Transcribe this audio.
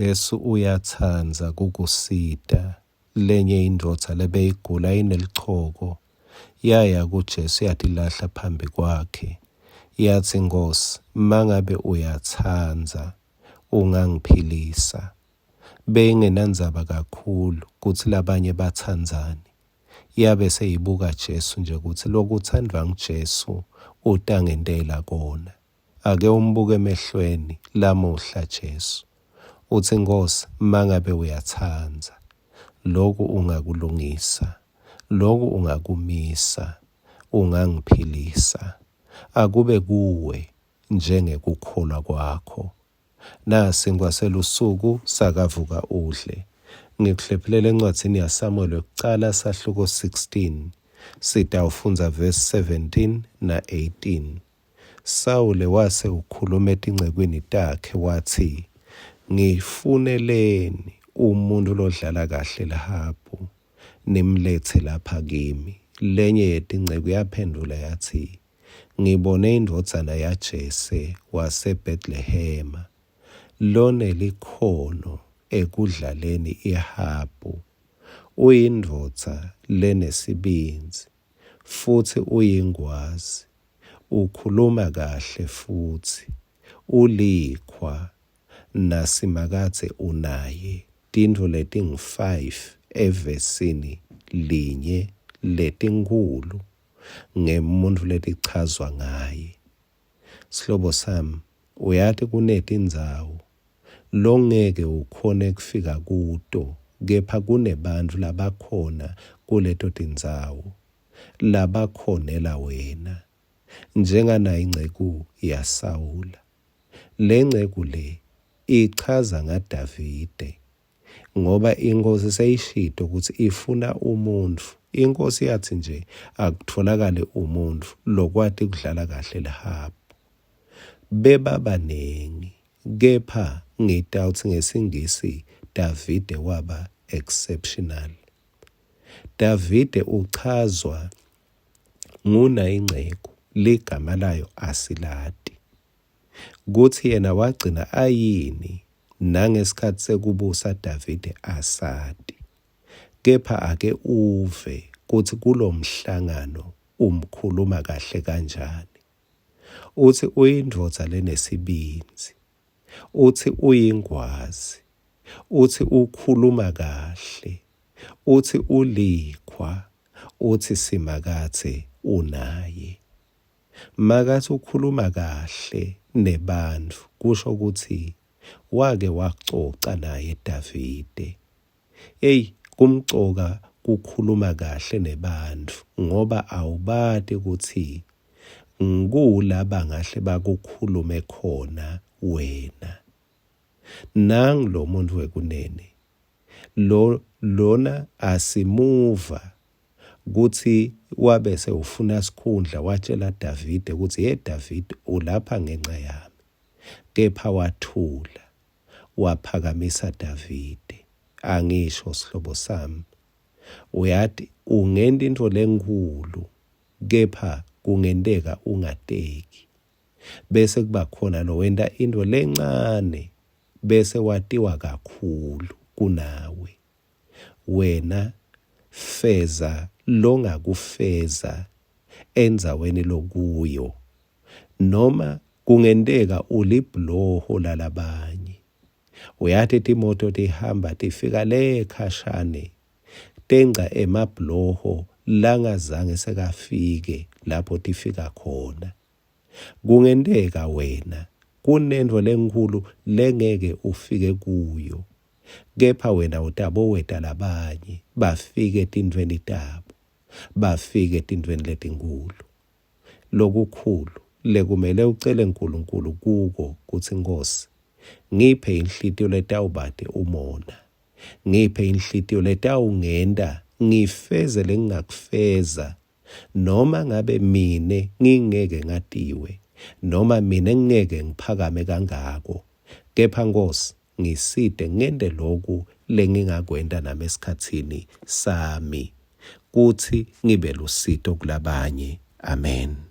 Jesu uyatsandza kukusita. Lenye indvodza lebeyigula inelichoko yaya kuJesu yatilahla phambi kwakhe. Yatsi, Nkhosi, mangabe uyatsandza, ungangiphilisa. Beyingenandzaba kakhulu kutsi labanye batsandzani. Yabe seyibuka Jesu nje kutsi lokutsandvwa nguJesu utangentela kona. Ake umbuke emehlweni lamuhla Jesu. Utsi, Nkhosi, mangabe uyatsandza, loku ungakulungisa, loku ungakumisa, ungangiphilisa. Akube kuwe njengekukholwa kwakho. Nasinkwa selusuku sakavuka udle. Ngikuhlephulela encwadzini yaSamuel wekucala sahluko 16. Sitawufundza verse 17 na 18. Sawule wase ukhuluma etincekwini takhe watsi, Ngifuneleni umuntfu lodlala kahle lihabhu, nimletse lapha kimi. Lenye yetinceku yaphendvula yatsi, Ngibone indvodzana yaJese waseBhetlehema, lonelikhono ekudlaleni ihabhu, uyindvodza lenesibindzi futsi uyingwazi, ukhuluma kahle futsi ulikhwa, naSimakadze unaye. Tintfo letingu-5 evesini linye letinkhulu ngemuntfu letichazwa ngaye. Sihlobo sami, uyati kunetindzawo longeke ukhone kufika kuto kepha kunebantfu labakhona kuleto tindzawo labakhonela wena, njenganayi inceku yaSawula. Lenceku le ichaza ngaDavide ngoba inkhosi seyishito kutsi ifuna umuntfu. Inkhosi yatsi nje akutfolakale umuntfu lokwati kudlala kahle lihabhu. Bebabanengi, kepha ngitawutsi ngesiNgisi Davide waba exceptional. Davide uchazwa ngunayinceku ligama layo asilati. Kutsi yena wagcina ayini nangesikhatsi sekubusa Davide asati. Kepha ake uve kutsi kulomhlangano umkhuluma kahle kanjani. Utsi uyindvodza lenesibindzi. Utsi uyingwazi. Utsi ukhuluma kahle. Utsi ulikhwa. Utsi Simakadze unaye. Makatsi ukhuluma kahle nebantfu kusho kutsi wake wacoca naye Davide. Eyi kumcoka kukhuluma kahle nebantfu ngoba awubati kutsi ngikula bangahle bakukhulume khona wena. Nangu lo muntfu wekunene lo lona asimuva kutsi wabese ufuna sikhundla watjela Davide kutsi ye Davide ulapha ngenca yami kepha wathula waphakamisa Davide angisho sihlobo sami uyati ungenta intfo lenkhulu kepha kungenteka ungateki bese kuba khona lowenta intfo lencane bese watiwa kakhulu kunawe Wena feza longakufeza endzaweni lokuyo, noma kungenteka ulibhuloho lalabanye. Uyati timoto tihamba tifika le khashane tengca emabhuloho langazange sekafike lapho tifika khona. Kungenteka wena kunentfo lenkhulu lengeke ufike kuyo Kepha wena utaboweta labanye bafike etintfweni tabo, bafike etintfweni letinkhulu. Lokukhulu lekumele ucele Nkulunkulu kuko kutsi Nkhosi, ngiphe inhlitiyo letawubate umona. Ngiphe inhlitiyo letawungenta ngifeze lengingakufeza Noma ngabe mine ngingeke ngatiwe, noma mine ngingeke ngiphakame kangako, kepha Nkhosi, ngisite ngente loku lengingakwenta nami esikhatsini sami, kutsi ngibe lusito kulabanye. Amen.